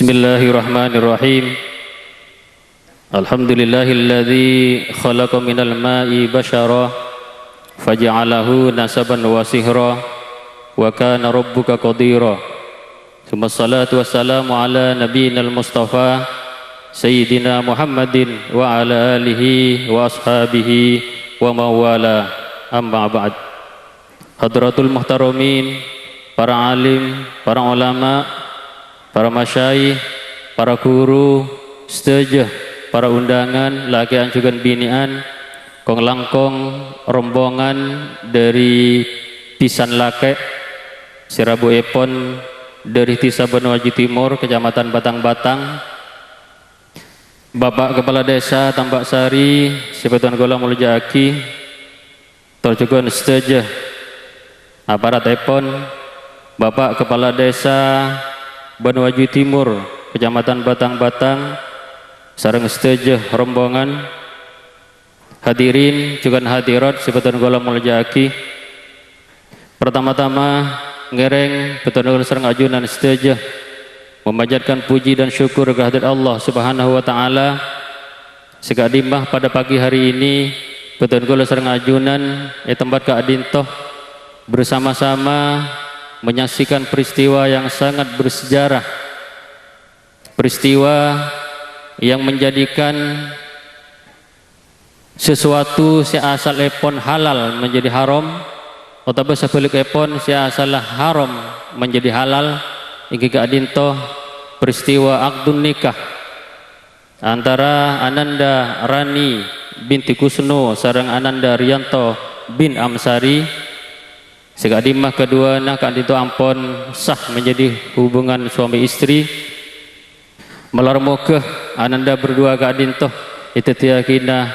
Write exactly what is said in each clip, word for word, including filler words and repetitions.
Bismillahirrahmanirrahim. Alhamdulillahilladzi khalaqa minal ma'i basyara faja'alahu nasaban wa sihra wa kana rabbuka qadira. Tsumma shalatu wassalamu ala nabiyyinal mustafa sayyidina Muhammadin wa ala alihi wa ashabihi wa mawala, amma ba'd. Hadratul muhtaramin, para alim, para ulama, para masyayikh, para guru, sadhâjâ para undangan, lakè'an jhughân binè'an, kong-langkong rombongan dhâri bhisan lakè' sè rabuèpon dhâri Dhisa Bânoaji Timor, Kecamatan Batang-Batang, Bapak Kepala Desa Tambak Sari sè bhâdhân kaulâ molja'aghi, tor jhughân sadhâjâ aparatèpon, Bapak Kepala Desa Bânoaji Timor, Kecamatan Batang-Batang, sareng sadhâjâ rombongan, hadirin jhughân hadirat sè bhâdhân kaulâ molja'aghi. Partama-tama, ngèrèng bhâdhân kaulâ sareng ajunan sadhâjâ memanjatkan puji dan syukur kehadirat Allah Subhanahu wa Ta'ala, sè ka'dimma pada pagi hari ini, bhâdhân kaulâ sareng ajunan è tempat ka'dinto bersama-sama menyaksikan peristiwa yang sangat bersejarah. Peristiwa yang menjadikan sesuatu sè asalèpon halal menjadi haram, otabâ sabhâligèpon sè asalla haram menjadi halal, èngghi ka'dinto peristiwa akdun nikah antara Ananda Rani binti Kusno sareng Ananda Riyanto bin Amsari, sè ka'dimma kaduwâna ka'dinto ampon sah menjadi hubungan suami istri. Malar moghâ ananda berdua ka'dinto èdhâddhiyâghinah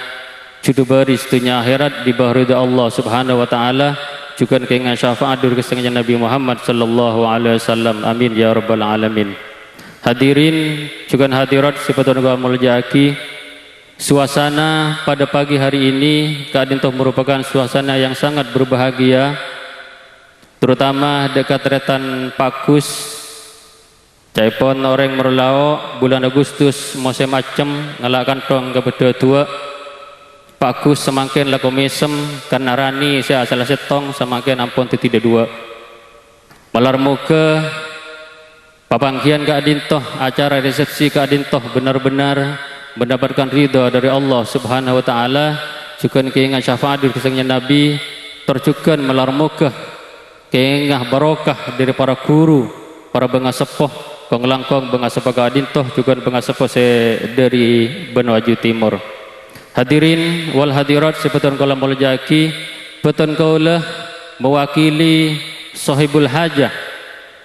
judhu bâris dhunnya akhèrat è bâbâ ridha Allah Subhanahu wa Ta'ala, jhughân kèngèng syafa'at dhâri Ghustè Nabbhi Muhammad sallallahu alaihi wasallam. Amin ya rabbal alamin. Hadirin jhughân hadirat sè bhâdhân kaulâ molja'aghi, suasana pada pagi hari ini ka'dinto merupakan suasana yang sangat berbahagia, terutama dâ' ka tarètan Pak Gus. Ca'èpon orèng Merlao, bulân Agustus, mosèm ajhem, ngala' kanthong kabâdâ duwâ'. Pak Gus samangkèn lako mèsem, karna Rani sè asalla sèttong samangkèn ampon dhâddhi dhâduwâ'. Malar moghâ papangghiyân ka'dinto, acara resepsi ka'dinto benar-benar mendapatkan ridha dhâri Allah Subhanahu wa Ta'ala, jhughân kèngèng syafa'at dhâri Ghustè Nabbhi, tor jhughân malar moghâ kèngèng barokah dhâri para ghuru, para bângaseppo, kong-langkong bângaseppo ka'dinto, jhughân bângaseppo sè dhâri Bânoaji Timor. Hadirin wal hadirat sè bhâdhân kaulâ molja'aghi, bhâdhân kaulâ mewakili sohibul hajah,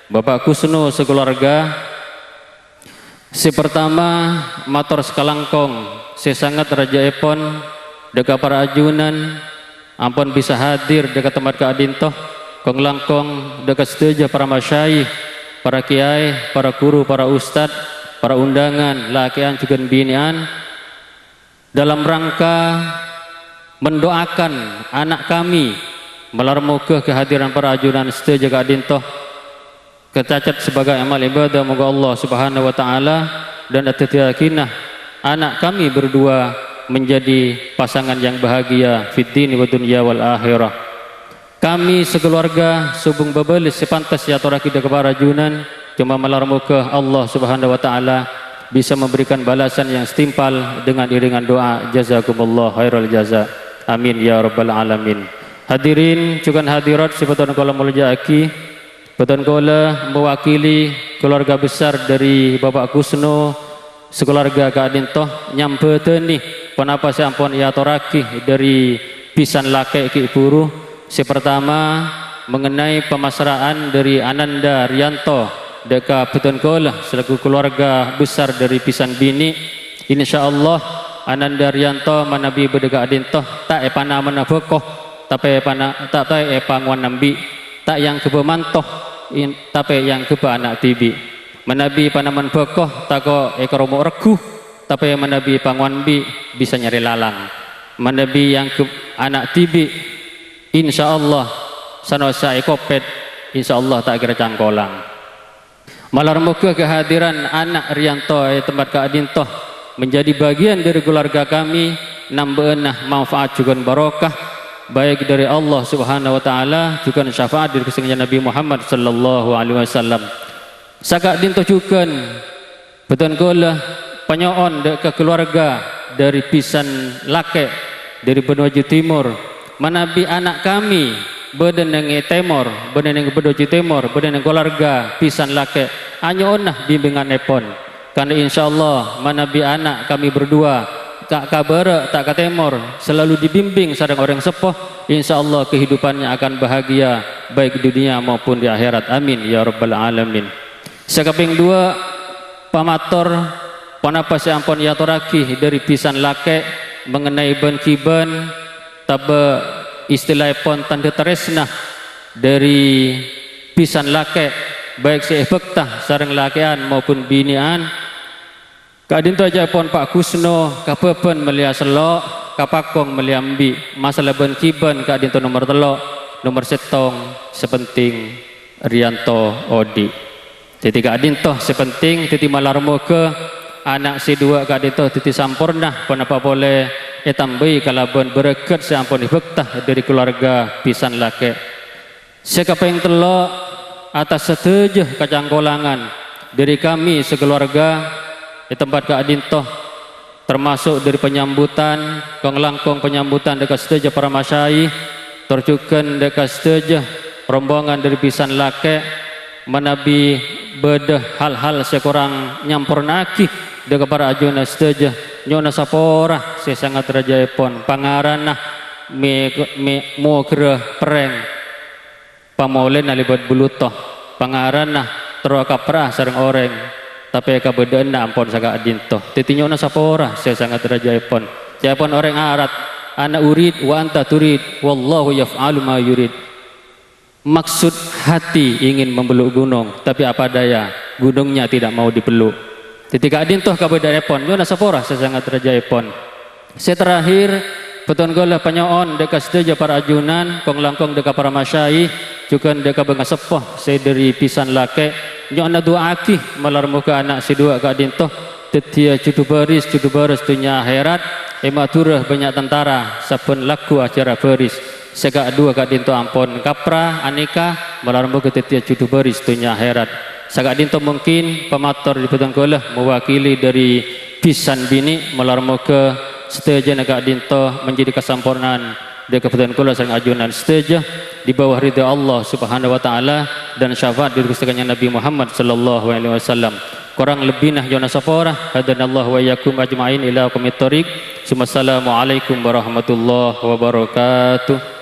Bapak Kusno sakalowarga, sè partama, mator sakalangkong sè sanget rajâèpon dâ' ka para ajunan ampon bisa hadir dâ' ka tempat ka'dinto, kong-langkong dâ' ka sadhâjâ para masyayikh, para kèyaè, para ghuru, para ustad, para undangan, lakè'an jhughân binè'an, dalam rangka mendoakan anak kami, malar moghâ kehadiran para ajunan sadhâjâ ka'dinto kacacet sebagai amal ibadah, moghâ Allah Subhanahu wa Ta'ala dan adhâddhiyâghinah anak kami berdua menjadi pasangan yang bahagia fid dini wa dunya wal akhirah. Kami sakalowarga sobung bâbâles sè pantes èatorraghi dâ' ka para ajunan, coma malar moghâ Allah Subhanahu wa Ta'ala bisa memberikan balasan yang setimpal dengan iringan doa, jazakumullah khairal jaza. Amin ya rabbal alamin. Hadirin jhughân hadirat sè bhâdhân kaulâ molja'aghi, bhâdhân kaulâ mewakili keluarga besar dhâri Bapak Kusno, sakalowarga ka'dinto nyambhâdhâni ponapa sè ampon èatorraghi dhâri bhisan lakè' ghi' bhuru. Sè partama, mengenai pamasra'an dhâri Ananda Riyanto dâ' ka bhâdhân kaulâ selaku keluarga besar dhâri bhisan binè'. Insyaallah, Ananda Riyanto manabi bâdâ ka'dinto ta' èpanamana bhâko, tapè pana-, ta', ta' èpangowan embi', ta' èangghâbâ manto, in-, tapè èangghâbâ ana' dhibi'. Manabi panaman bhâko tako' èkaromo' regghu, tapè manabi pangowan embi' bisa nyarè lalang. Manabi èangghâb ana' dhibi', insyaallah, sanaossa èkopèt, insyaallah ta' kèra cangkolang. Malar moghâ kehadiran ana' Riyanto è tempat ka'dinto menjadi bagian dari keluarga kami, namba'ana manfaat jhughân barokah, baik dari Allah Subhanahu wa Ta'ala, jhughân syafaat dari Ghustè Kanjeng Nabi Muhammad sallallahu alaihi wasallam. Saka'dinto jhughân, bhâdhân kaulâ panyo'on dâ' ka keluarga dari bhisan lakè' dari Benoa Jhâ Timor, manabi ana' kami bâdâ nèng è tèmor, bâdâ nèng Benoa Jhâ Tèmor, bâdâ nèng keluarga bhisan lakè', anyo'ona bimbinganèpon. Karna insyaallah manabi ana' kami berdua, ta' ka bârâ', ta' ka tèmor, selalu dibimbing sareng orèng seppo, insyaallah kehidupannya akan bahagia, baik di dunia maupun di akhirat. Amin, ya rabbal alamin. Sè kapèng duwâ', pamator ponapa sè ampon èatorraghi dâri bhisan lakè' mengenai bân-ghibân, tabâ' istilahèpon tandhâ tarèsna dâri bhisan lakè', baik sè èbhâkta sareng lakè'an maupun binè'an. Ka'dinto ca'èpon Pa' Kusno, ka bhâbhân mellèya sello', ka pakong mellèya embi'. Masalah bân-ghibân ka'dinto nomer tello', nomer sèttong sè penting Riyanto odi'. Dhâddhi ka'dinto sè penting, dhâddhi malar moghâ ana' sè duwâ' ka'dinto dhâddhi samporna, ponapa polè ètambâi kalabân bârâkât sè ampon èbhâkta dâri keluarga bhisan lakè'. Sè kapèng tello', atas sadhâjâ kacangkolangan dâri kami sakeluarga è tempat ka'dinto, termasuk dâri panyambutan, kong-langkong panyambutan dâ' ka sadhâjâ para masyayikh, tor jhughân dâ' ka sadhâjâ rombongan dâri bhisan lakè', manabi bâdâ hal-hal sè korang nyampornaaghi dâ' ka para ajunan sadhâjâ, nyo'ona sapora sè sangat rajâèpon, pangarana mè-, mè-, mogherra perrèng. Pamolèna lèbât bulutto, pangarana terro kapra'a sareng orèng, tapè kabâdâ'ânna ampon saka'dinto. Dhâddhi nyo'ona sapora sè sangat rajâèpon. Ca'èpon orèng Arab, "Ana urid wa anta turid, wallahu yaf'alu ma yurid." Maksud hati ingin memeluk gunung, tapi apa daya, gunungnya tidak mau dipeluk. Dhâddhi ka'dinto kabâdâ'ânèpon, nyo'ona sapora sè sangat rajâèpon. Sè terakhir, bhâdhân kaulâ panyo'on dâ' ka sadhâjâ para ajunan, kong-langkong dâ' ka para masyayikh, jhughân dâ' ka bângaseppo sè dâri bhisan lakè', nyo'ona du'aaghi malar moghâ ana' sè duwâ' ka'dinto dhâddhiyâ judhu bâris, judhu bârâs dhunnya akhèrat, è Madhurâ bânnya' tantara, sabbhân lagghu acara bâris. Sè ka'dhuwâ ka'dinto ampon kapra, anèka, malar moghâ dhâddhiyâ judhu bâris dhunnya akhèrat. Saka'dinto mungkin pamator dâri bhâdhân kaulâ mewakili dâri bhisan binè', malar moghâ sadhâjâna ka'dinto menjadi kasampornaan dâ' ka bhâdhân kaulâ sareng ajunan sadhâjâ di bawah ridha Allah Subhanahu wa Ta'ala dan syafaat dâri Ghustè Kanjeng Nabi Muhammad sallallahu alaihi wasallam. Korang lebbina nyo'ona sapora. Hadanallahu wa iyyakum ajma'in ila aqwamit thoriq. Summassalamualaikum warahmatullahi wabarakatuh.